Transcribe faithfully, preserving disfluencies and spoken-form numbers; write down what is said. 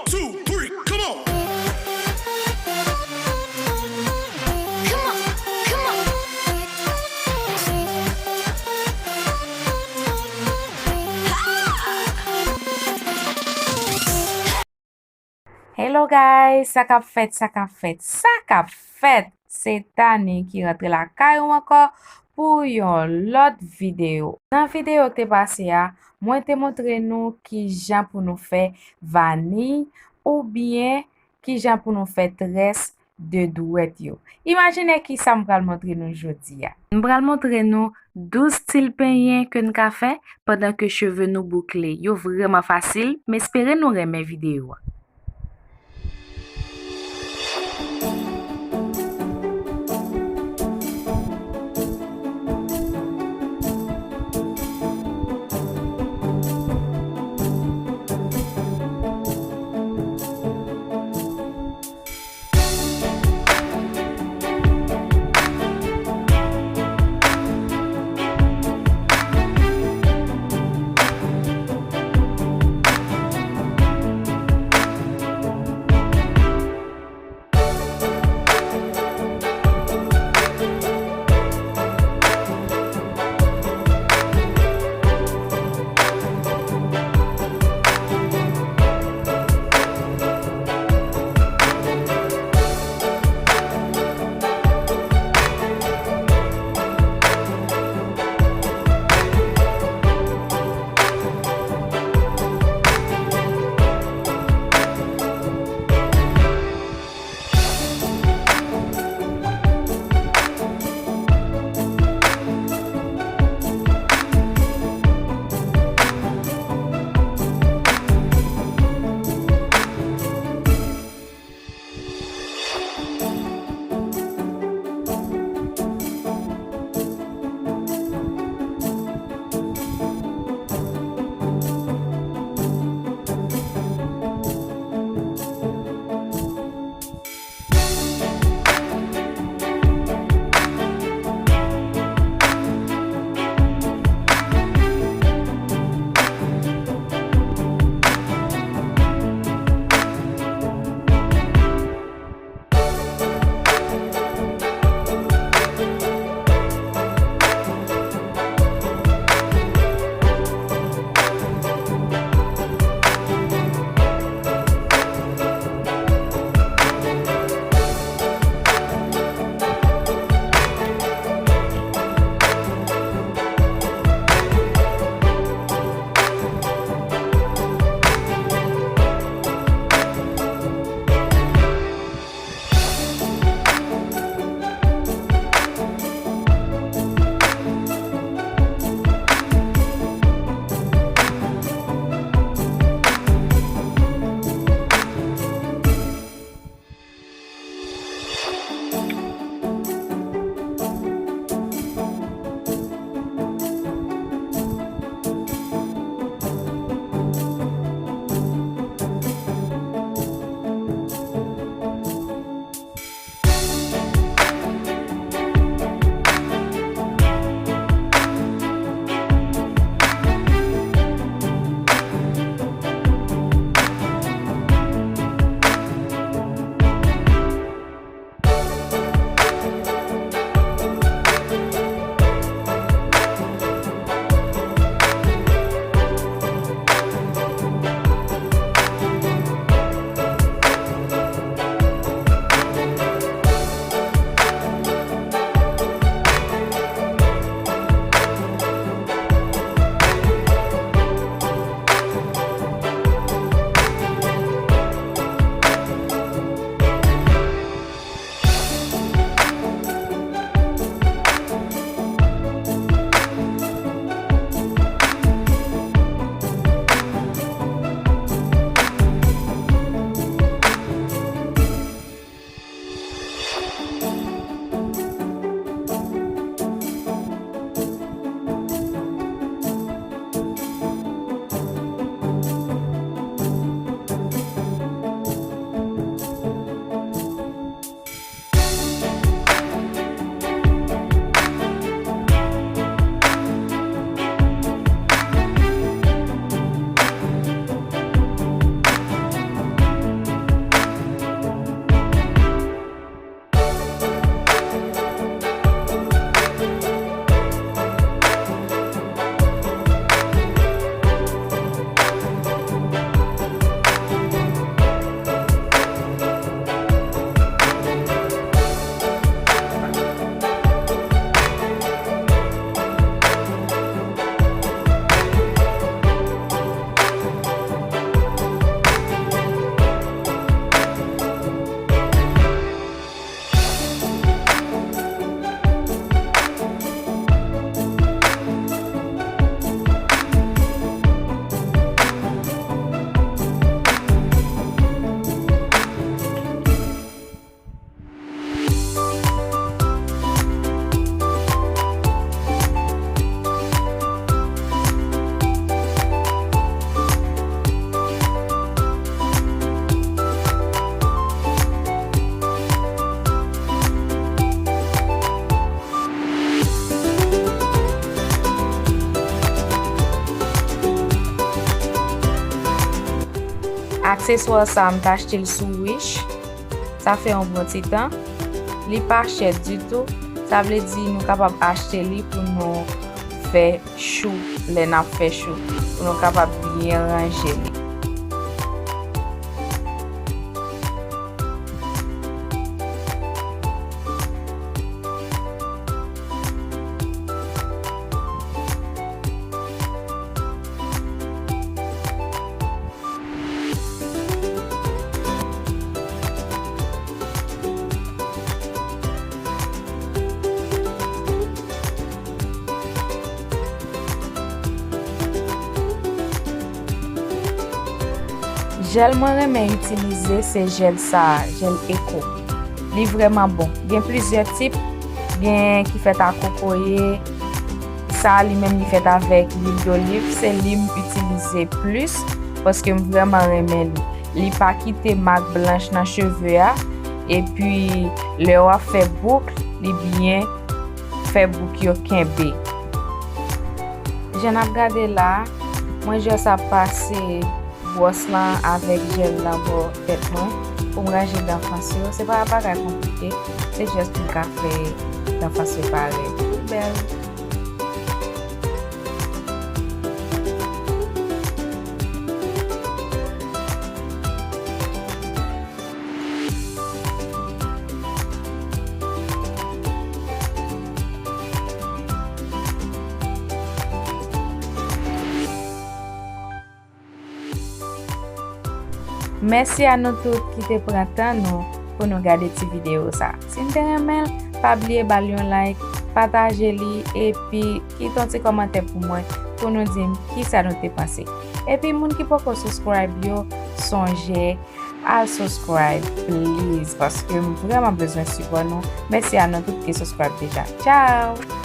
Two, three, come on! Come on, come on. Hello guys, sa k ap fèt, sa k ap fèt, sa k ap fèt? Se Tani ki rantre lakay ou ankò pou yon lòt videyo. Nan videyo k te pase a, mwen te montre nou kijan pou nou fè vaniy oubyen kijan pou nou fè très de dwèt yo. Imajine kisa m pral montre nou jodi a. M pral montre nou douz stil penyen ke n ka fè pandan ke cheve nou boukle. Yo vrèman fasil, m espere nou renmen videyo a. Akseswa sa a, m t achte l sou Wish. Sa fè yon bon ti tan. Li pa chè ditou. Sa vle di nou kapab achte li pou nou fè chou, lè n ap fè chou, pou nou kapab byen ranje li. Jèl mwen renmen itilize se jèl sa a, jèl Eko. Li vrèman bon. Gen plizyè tip, gen ki fèt a kokoye, sa a li menm li fèt avèk lwil doliv, se li m itilize plis paske m vrèman renmen li. Li pa kite mak blanch nan cheve a, epi lè w ap fè bouk, li byen fè bouk yo kenbe. Jan n ap gade la, mwen jis ap pase bwòs lan avèk jèl lan bò tèt mwen pou m ranje dan fas yo. Se pa bagay konplike, se jis pou m ka fè dan fas yo parèt pi bèl. Mèsi a nou tout ki te pran tan nou pou nou gade ti videyo sa. Si n te renmen l, pa bliye ba l yon like, pataje li, epi kite yon ti kòmantè pou mwen, pou nou di m kisa nou te panse. Epi moun ki poko subscribe yo, sonje al subscribe, please, paske m vrèman bezwen sipò nou. Mèsi a nou tout ki subscribe deja. Tchao!